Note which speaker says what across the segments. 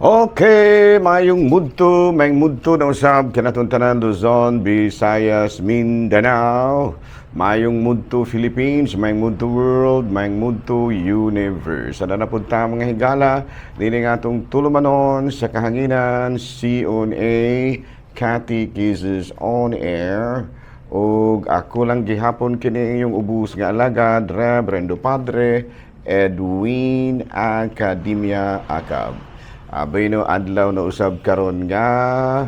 Speaker 1: Okay, mayong mudto na usab kanaton tanan, Luzon, Visayas, Mindanao. Mayong mudto, Philippines, mayong mudto, world, mayong mudto, universe. Sana na punta, mga higala, dini nga atong tulumanon sa kahanginan, CONA, Catechesis on Air. Ug ako lang gihapon kini inyong ubos nga alagad, Reverendo Padre Edwin Academia Acab. Abay no, adlaw na usab karon nga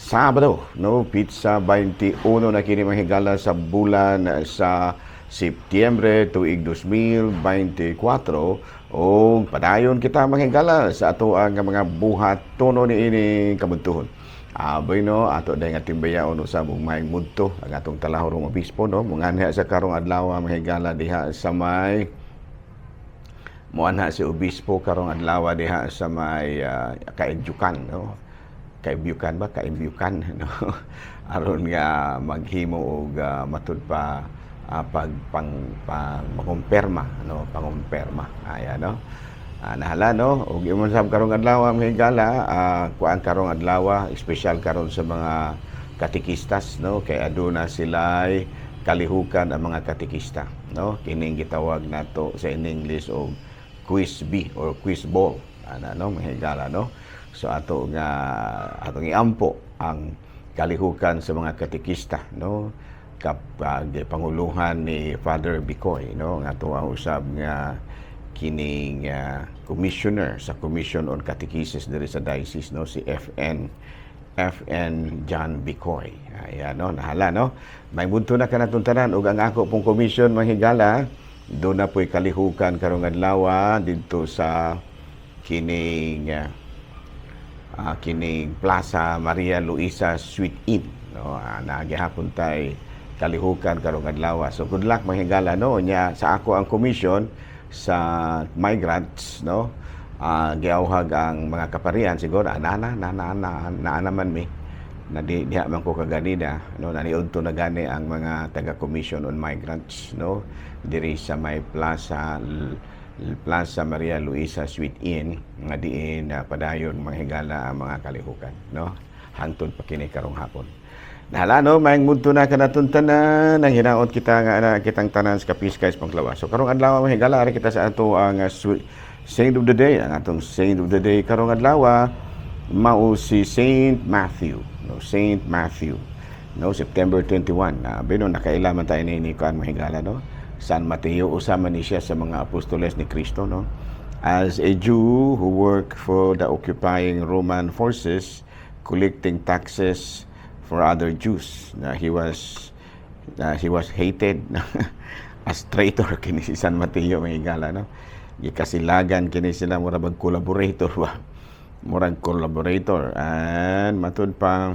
Speaker 1: Sabado, no, petsa 21 na kini, mga higala, sa bulan sa Setyembre tuig 2024, ug padayon kita, mga higala, sa ato ang mga buhat tono ni ini kabuntuhon. Abay no, ato dahil nga timbayaon usab ug maayong mudto ang atong talahorong obispo, no, munganha sa karong adlaw, mga higala, diha sa may muanha si obispo karong adlaw diha sa may Kaidyukan, no, Kaibyukan ba, Kaibyukan, no, aron nga maghimo og matud pa pag pang, pang mangumpirma, no, pangumpirma aya, no. Nahala no, ug imong sab karong adlaw, mga higala, kuan karong adlaw, espesyal karon sa mga katikistas, no, kay aduna sila'y kalihukan ang mga katikista, no, kining gitawag nato sa in English og quiz bee or quiz bowl ana, no, mga higala, no. So ato nga atong iampo ang kalihukan sa mga katikista, no, kapag panguluhan ni Father Bicoy, no, nga ato ang usab nga kining commissioner sa Commission on Catechesis diri sa diocese, no, si FN FN John Bicoy. Ayan, no, nahala, no. May mudto na kanatong tanan ug ang ako pong commission, mga higala, doon na po'y kalihukan karong adlaw didto sa kining kining Plaza Maria Luisa Suite Inn, no. Nagihapon tay kalihukan karong adlaw. So good luck, mga higala, no. Nya sa ako ang commission sa migrants, no, giawhag ang mga kaparian siguro ana na na na na na naman mi na di diha man ko kaganina, no, naniudto na gani ang mga taga Commission on Migrants, no, diri sa may Plaza Plaza Maria Luisa Suite Inn nga diin padayon, mga higala, ang mga kalihukan, no, hangtod pa kini karong hapon. Nahala no, maayong mudto na kanaton tanan, ang hinaot kita nga ana kitang tanan sa kapiskay sa panglawas. So karong adlaw, mga higala, ari kita sa ato ang Saint of the Day. Ang atong Saint of the Day karong adlaw mao si Saint Matthew, no, Saint Matthew. No, September 21. Na bino nakailaman tayo ni kuan, mga higala, no. San Mateo, usa man ni siya sa mga apostoles ni Kristo, no. As a Jew who worked for the occupying Roman forces collecting taxes for other Jews. Na he was hated as traitor kini si San Mateo, mga higala, no. Gikasilagan kini sila, mura bag collaborator ba. Murag collaborator, and matud pa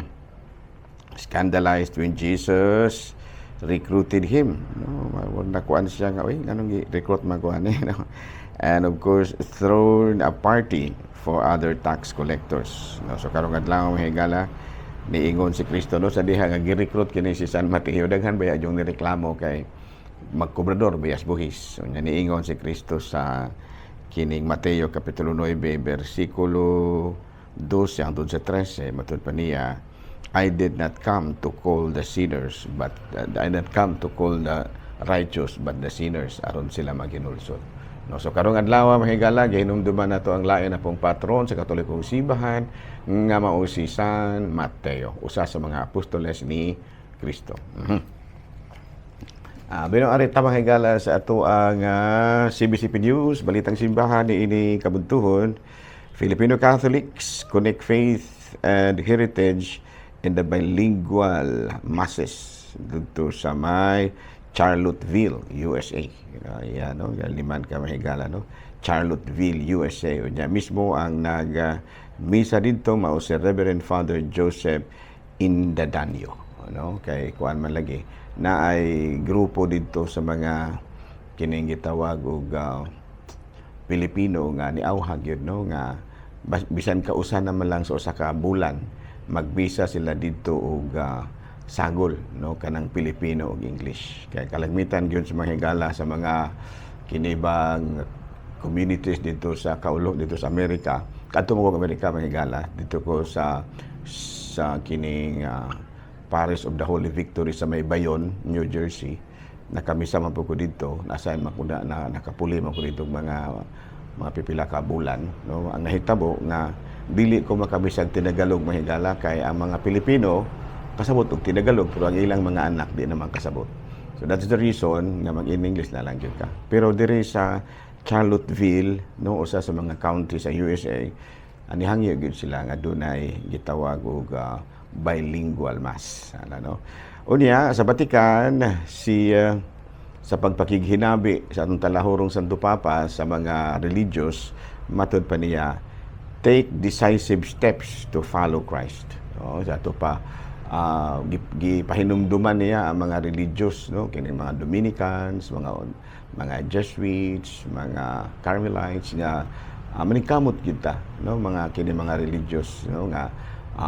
Speaker 1: scandalized when Jesus recruited him, no, nakuan siya nga, "Uy, nganong recruit man ko ani?" no. And of course thrown a party for other tax collectors, no. So karong adlaw, mga higala, niingon si Kristo, no, sa diha nga gi-recruit kini si San Mateo, daghan baya yung nireklamo kay magkobrador bayas buhis. So nya niingon si Kristo sa kining Mateo kapitulo 9 bersikulo 12 hangtod sa 13, matud pa niya, "I did not come to call the sinners, but I did not come to call the righteous but the sinners aron sila maghinulsol," no. So karong adlaw, mga higala, gihinumduman nato ang lain na pong patron sa Katolikong Simbahan nga mao si San Mateo, usa sa mga apostoles ni Kristo. Bino ari ta, mga higala, sa ato ang CBCP News, Balitang Simbahan ni ini kabuntuhon. Filipino Catholics connect faith and heritage in the bilingual masses dito sa may Charlottesville, USA. Yan, no? Liman ka mga higala, no? Charlottesville, USA. O niya mismo ang nag misa didto mao si Reverend Father Joseph Indadanyo, no? Kay kuan man lagi na ay grupo didto sa mga kining gitawag og Pilipino nga niawhag yun, no, nga bisan kausa naman lang sa usa ka bulan magbisa sila didto og sagol, no, kanang Pilipino ug English, kay kalagmitan gyud sa mga higala sa mga kinibang communities dito sa kaulo dito sa Amerika. Kadto mo ko Amerika, mga higala, dito ko sa kining Parish of the Holy Victory sa may Bayonne, New Jersey. Nakamisa man po ko dito, nasa man ko na nakapuli man ko dito mga pipila ka bulan, no? Ang nahitabo nga dili ko makamisag Tinagalog, mga higala, kay ang mga Pilipino kasabot og Tinagalog pero ang ilang mga anak di naman kasabot. So that's the reason nga mag-in English na lang gyud ka. Pero diri sa Charlottesville, no, usa sa mga county sa USA, ani hangyo gyud sila nga dunay gitawag og bilingual mass. Ano, no? Unya sa Vatican si sa pagpakighinabi sa atong talahurong Santo Papa sa mga religious, matud pa niya, "Take decisive steps to follow Christ." No, sa ato pa gipahinumduman niya ang mga religious, no, kini mga Dominicans, mga Jesuits, mga Carmelites nga maningkamot gyud ta, no, mga kini mga religious, no, nga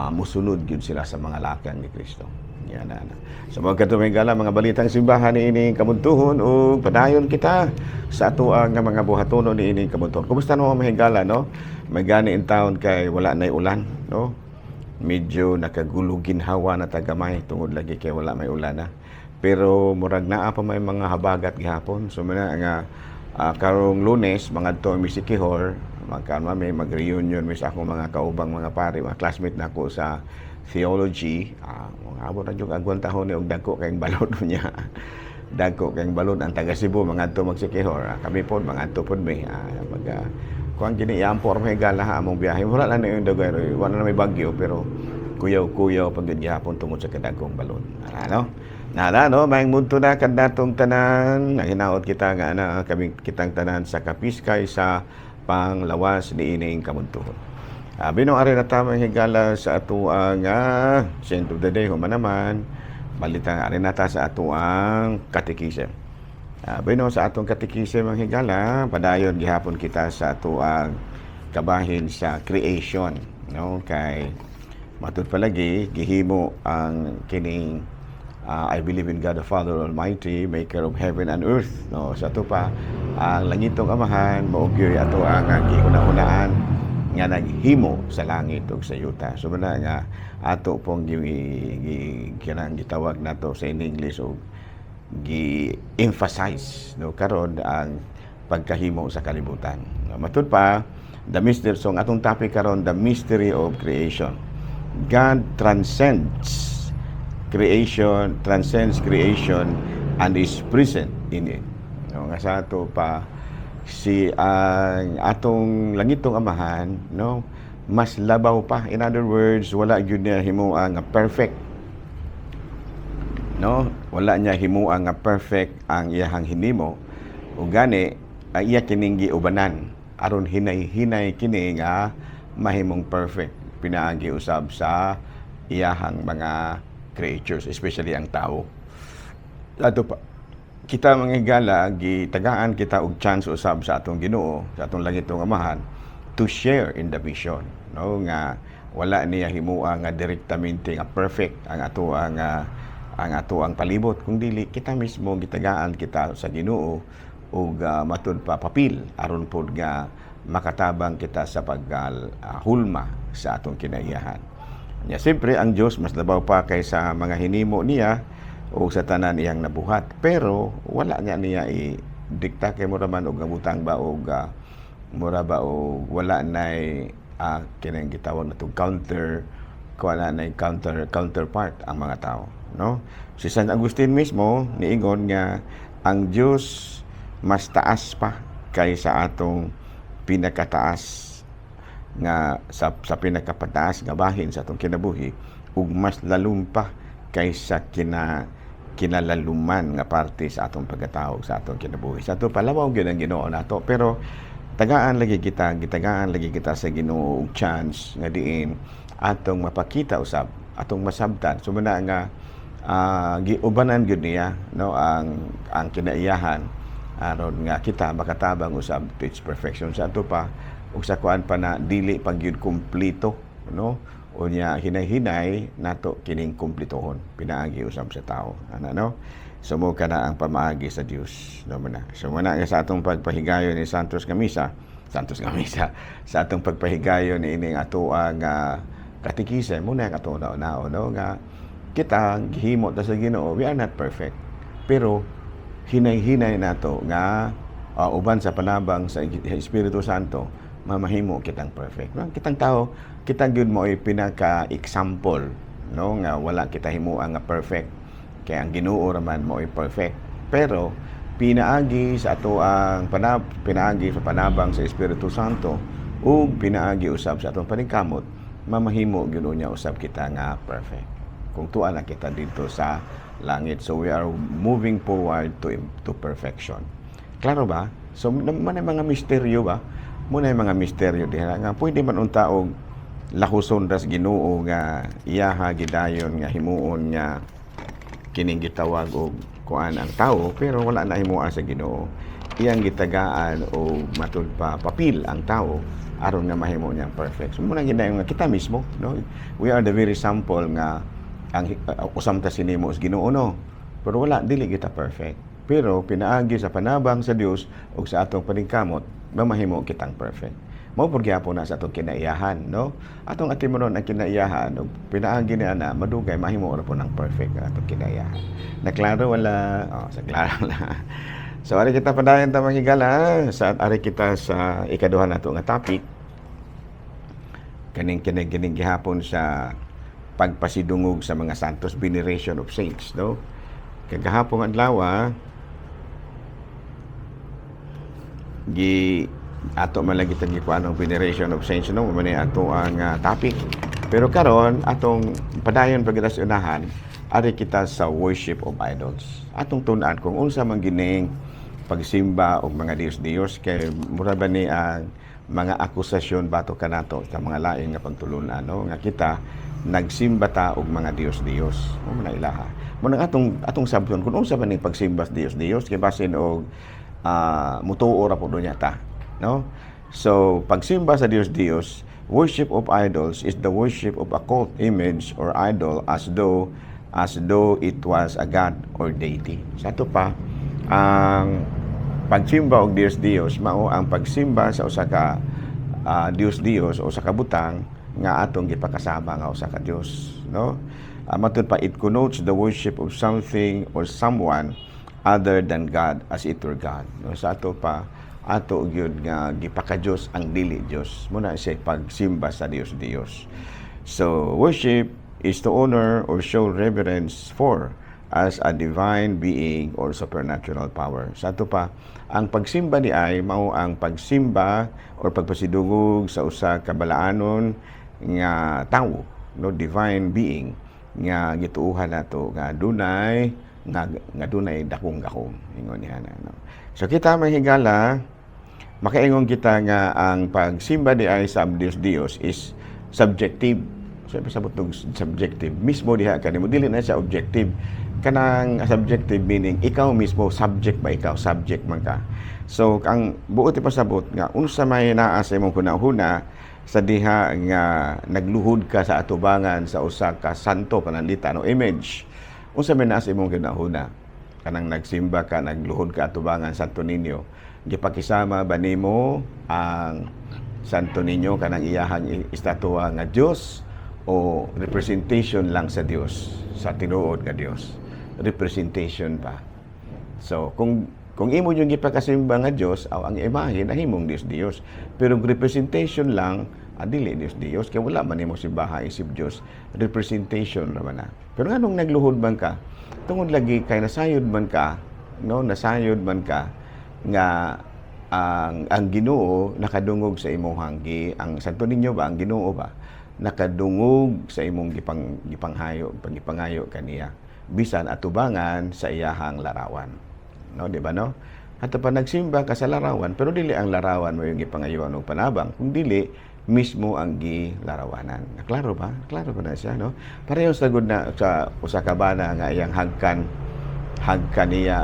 Speaker 1: musunod gyud sila sa mga lakang ni Kristo. Yan na. Na. So mga katumigala, mga balitang simbahan ni ining kabuntuhon ug padayon kita sa atoang nga mga buhatonon ni ining kabuntuhon. Kumusta no, mga higala, no? May gani in town kay wala nay ulan, no? Medyo nakagulo-ginhawa na tagamay tungod lagi kay wala may ulan na. Pero murag naa pa may mga habagat gihapon. So mana nga karong Lunes mangadto mi Siquijor, magkaan mi mag-reunion mi sa akong mga kaubang mga pari, mga classmate nako sa theology. Mga abot na jud agwantahon ni og dagko kayong balod niya. Dagko kayong balod ang taga Cebu mangadto mag Siquijor. Kami pod mangadto pod mi. Mag kuan gini iampo ra higala ha among biyahe. Wala lang na yung dagay, wala na may bagyo pero kuyaw-kuyaw pag yun gihapon tungod sa kadagkong balon. Ano? Nala, no? Maayong muntong na kanatong tanan. Naginaot kita nga ana kami kitang tanan sa kapiskay sa panglawas ni ining kamuntuhon. Binong ari na tamang higala sa atuang saint of the day, human naman balita ari na ta sa atuang katikisem. Bino sa atong katikisem ang higala, padayon gihapon kita sa atuang kabahin sa creation, no, kay matud palagi gihimo ang kining I believe in God the Father Almighty, maker of heaven and earth, no? Sa ato pa ang langitong Amahan mao gyud ato ang gihuna-hunaan nga naghimo sa langit ug sa yuta. So muna nga ato pong gi, gi, kanang gitawag nato sa in English og gi-emphasize, no, karon ang pagkahimo sa kalibutan. No, matud pa the mystery, so ang atong topic karon, the mystery of creation. God transcends creation and is present in it. No, nga sa ato pa si ang atong langitong Amahan, no, mas labaw pa. In other words, wala gyud niya himoa nga perfect, no, wala niya himoa nga perfect ang iyahang hinimo ug gani ang iya kining giubanan aron hinay-hinay kini nga mahimong perfect pinaagi usab sa iyahang mga creatures, especially ang tao. Ato pa kita, mga higala, gitagaan kita og chance usab sa atong Ginoo, sa atong langitong Amahan, to share in the vision, no, nga wala niya himua nga direktamente nga perfect ang ato ang palibot kung dili kita mismo gitagaan kita sa Ginoo og matud pa papel aron pod nga makatabang kita sa pag hulma sa atong kinaiyahan. Nya siyempre ang Dios mas labaw pa kaysa mga hinimo niya o sa tanan iyang nabuhat. Pero wala nga niya i dikta kay mura man og butang ba og mura ba og wala nay kinang gitawag na tong counter, wala nay counterpart ang mga tao, no? Si San Agustin mismo niingon nga ang Dios mas taas pa kaysa atong pinakataas nga sa pinakapataas nga bahin sa atong kinabuhi ug mas lalom pa kaysa kinalaluman nga parte sa atong pagkatao, sa atong kinabuhi. Sa ato palabaw gyud ang Ginoo nato, pero tagaan lagi kita, gitagaan lagi kita sa Ginoo og chance nga diin atong mapakita usab, atong masabtan. So muna nga giubanan gyud niya, no, ang kinaiyahan aron nga kita makatabang usab to its perfection. Sa ato pa ug sa kuan pa na dili pa gyud kumpleto, no? Unya hinay-hinay nato kining kumpletohon pinaagi usab sa tao ana, no? So mo kana ang pamaagi sa Dios, no, man. So muna nga sa atong pagpahigayon ni Santos nga misa. Santos nga misa, sa atong pagpahigayon ni ining ato ang katikisem muna ang atong naon, no, nga kita gihimo ta sa Ginoo. We are not perfect, pero hinay-hinay nato nga uban sa panabang sa Espiritu Santo, mamahimo kitang perfect, no? Kitang tao, kita gyud mo ay pinaka-example, no, nga wala kita himuan nga perfect, kay ang Ginoo raman mo ay perfect. Pero pinaagi sa panabang sa Espiritu Santo ug pinaagi usab sa atong paningkamot, mamahimo gyud niya usab kita nga perfect kung tuwa na kita dito sa langit. So we are moving forward to perfection. Klaro ba? So man mga misteryo ba mo na, mga misteryo diha nga pwede man unta og lahuson ras Ginoo nga iyaha gidayon nga himuon nga kining gitawag og kuan ang tao, pero wala na himuan sa Ginoo. Iyang gitagaan o matud pa papel ang tao aron nga mahimo niyang perfect. So muna ginayon nga kita mismo, no, we are the very sample nga ang usam ta sinimo sa Ginoo, no, pero wala, dili kita perfect. Pero pinaagi sa panabang sa Dios ug sa atong paningkamot, mamahimo kitang perfect. Mao pud gyapon na sa atong kinaiyahan, no? Atong atimanon ang kinaiyahan ug pinaagi niya na madugay mahimo ra po ng perfect ang atong kinaiyahan. Naklaro wala? Oh, sa klaro la. So ari kita padayon ta, mga higala, sa ari kita sa ikaduha nato nga topic, kaning kining gihapon sa pagpasidungog sa mga santos, veneration of saints, no? Kagahapon adlaw gi ato man lagi tagi kuan ang veneration of saints, no? Man ato ang topic. Pero karon atong padayon pag sa unahan, ari kita sa worship of idols. Atong tun-an kung unsa man gining pagsimba og mga diyos-diyos, kay mura ba ni ang mga akusasyon batok kanato sa mga lain nga pagtulunan, no, nga kita nagsimba ta og mga diyos-diyos mo man ilaha mo nang atong sabton kung unsa ba ning pagsimba sa diyos-diyos, kay basin og mutuo ra pud niya ta, no? So pagsimba sa diyos-diyos, worship of idols, is the worship of a cult image or idol as though it was a god or deity. Sa ato pa, ang pagsimba og diyos-diyos mao ang pagsimba sa usa ka diyos-diyos o sa kabutang nga atong gipakasama nga usa ka Dios, no? Matud pa, it connotes the worship of something or someone other than God, as it were God, no? Sa ato pa, ato gyud nga gipaka-Dios ang dili Dios. Muna siya pagsimba sa Dios-Dios. So worship is to honor or show reverence for as a divine being or supernatural power. Sa ato pa, ang pagsimba ni ay mao ang pagsimba or pagpasidungog sa usa ka balaanon nga tawo, no, divine being nga gituohan nato nga dunay dakong gahom, ingon niya na, no? So kita, mga higala, makaingon kita nga ang pagsimba di ay sa Dios Dios is subjective. So pasabot og subjective mismo diha kanimo, dili na siya objective. Kanang subjective meaning ikaw mismo subject ba, ikaw subject man ka. So ang buot ipasabot nga unsa may naa sa imong hunahuna sa diha nga nagluhod ka sa atubangan sa usa ka santo, pananlita, no, image, unsa may naa sa imong hunahuna kanang nagsimba ka, nagluhod ka atubangan Santo Niño? Gipakisama ba nimo ang Santo Niño, kanang iyahang estatwa nga Dios, o representation lang sa Dios, sa tinuod nga Dios? Representation pa. So kung imo yung gipakasimba nga Dios aw ang imahe, nahimong Dios Dios. Pero kung representation lang, dili Dios Dios, kay wala man nimo simbaha isip Dios, representation ra man na. Pero nganong nagluhod man ka? Tungod lagi kay nasayod man ka, no, nasayod man ka nga ang Ginoo nakadungog sa imong hanggi, ang Santo Niño ba, ang Ginoo ba, nakadungog sa imong gipanghayo, paggipangayo kaniya bisan atubangan sa iyahang larawan. No, di ba, no? Ato pa, nagsimba ka sa larawan, pero dili ang larawan mo yung gipangayuan og panabang, kung dili mismo ang gilarawanan. Klaro ba? Klaro ba na siya, no? Pareho sa gud na sa usa ka bana nga iyang hagkan hagkan niya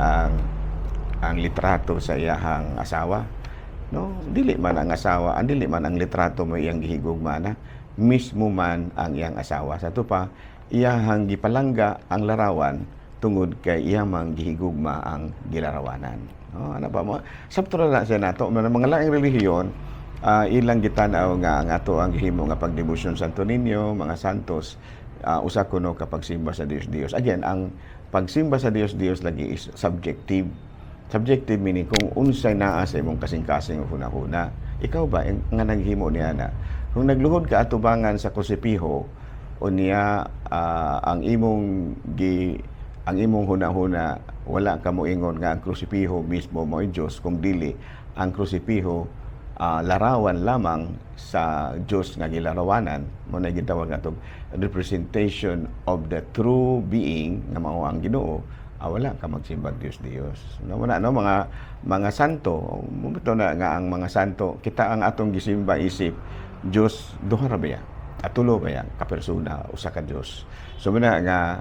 Speaker 1: ang litrato sa iyahang asawa. No, dili man ang asawa, ang dili man ang litrato mo iyang gihigugma na, mismo man ang iyang asawa. Sa ato pa, iyahang gipalangga ang larawan tungod kay iya mang gihigugma ang gilarawanan. No, ano ba mo? Sabto na siya nato mga laing relihiyon. Ilang gitan-aw nga ang ato ang gihimo nga pagdebosyon Santo Niño, mga santos, usa kuno ka pagsimba sa Dios Dios. Again, ang pagsimba sa Dios Dios lagi is subjective. Subjective meaning kung unsay naa sa imong kasing-kasing o hunahuna. Ikaw ba nga naghimo niya na? Kung nagluhod ka atubangan sa krusipiho unya ang imong hunahuna, wala ka moingon nga ang krusipiho mismo mo'y Dios, kung dili ang krusipiho larawan lamang sa Dios nga gilarawanan mo na gitawag atong representation of the true being nga mao ang Ginoo, wala ka magsimbag Dios Dios, no? Wala, no? Mga santo mo na nga ang mga santo, kita ang atong gisimba isip Dios, duha ra ba yan? Atulo ba yan ka persona, usa ka Dios? So muna nga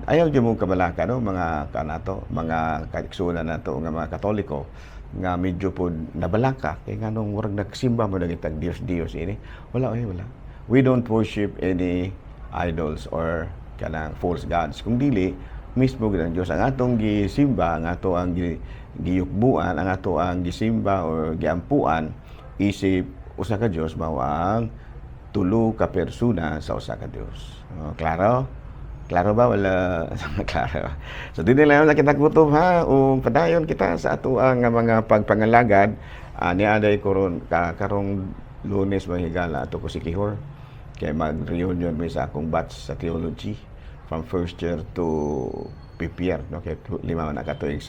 Speaker 1: ayaw gyud mo kabalaka, no, mga kanato, mga kaigsuonan nato nga mga Katoliko nga medyo pod nabalaka kay nganong murag nagsimba mo na kitag Dios Dios ini. Wala oy, wala. We don't worship any idols or kanang false gods, kung dili mismo gid ang Dios ang atong gisimba, ang ato ang giyukbuan, ang ato ang gisimba or giampuan isip usa ka Dios, mao ang tulo ka persona sa usa ka Dios. Oh, klaro? Klaro ba? Wala klaro. So dinhi lang na kita kutob ha, ug padayon kita sa ato ang mga pagpangalagad. Niaday ko ron karong Lunes, mga higala, ato ko Siquijor kay mag-reunion mi sa akong batch sa theology from first year to fifth year, no? Kay 5 na katuig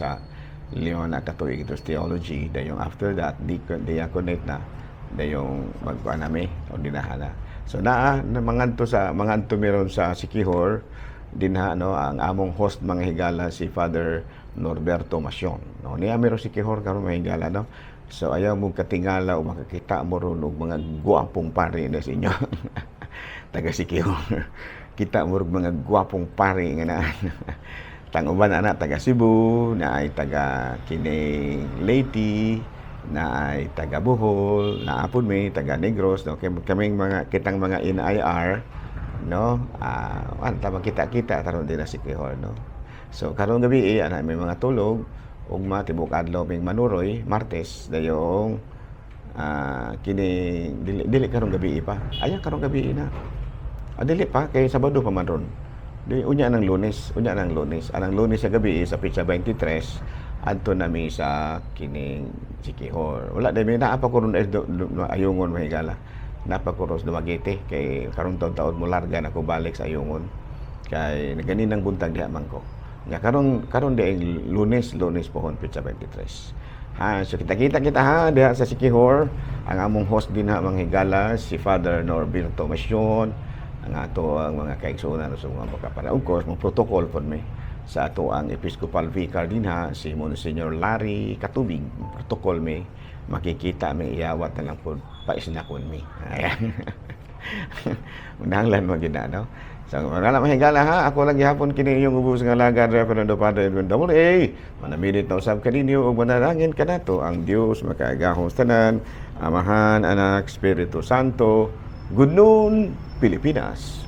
Speaker 1: ito sa theology. Dayong after that di diaconate na, dayong magkuan nami ordinahan na. So naa na mangadto sa mangadto meron sa Siquijor dinha, no? Ang among host, mga higala, si Father Norberto Masion, no? Niya meron Siquijor karon, mga higala, no? So ayaw mo katingala o makakita mo ron og mga guwapong pari na sa inyo taga Siquijor. Kita mo og mga gwapong pari nga na tang uban ana taga Cebu, na ay taga kining Leyte, na ay taga Bohol, naa pud may taga Negros, no? Kay kaming mga kitang mga NIR, no, ah, tama, kita-kita taron din na Siquijor, no? So karong gabi eh, ana may mga tulog, ugma tibok adlaw ming manuroy, Martes, dayong kini dili, dili karong gabi pa. Aya, karong gabi na. Ah, dili pa kay Sabado pa man ron. Di unya ng Lunes, unya ng Lunes. Anang Lunes sa gabi sa petsa 23 adto nami sa kining Siquijor. Wala dai may naa pa ko ron Ayungon, mahigala. Naa pa ko ron sa Dumaguete kay karong taon-taon mo larga na ko balik sa Ayungon. Kay ganinang buntag diha man ko. Nya karon karon di Lunes, Lunes pohon petsa 23. Ha, so kita-kita kita ha diha sa Siquijor. Ang among host dinha, mga higala, si Father Norberto Masion, ang ato ang mga kaigsuonan sa mga makapara. Of course, mga protocol pod mi sa ato ang Episcopal Vicar dinha, si Monsignor Larry Katubig. Protocol mi, makikita mi, iyawat na lang pod, paisnakon mi. Ayan. Unanglan mo gina, no? So, wala, mga higala ha, ako lang gihapon kini inyong ubos nga alagad, Reverendo Padre Edwin Double A. Manamilit na usab kaninyo ug manalangin kanato ang Dios makaagahong tanan, Amahan, Anak, Espiritu Santo. Good noon, Pilipinas.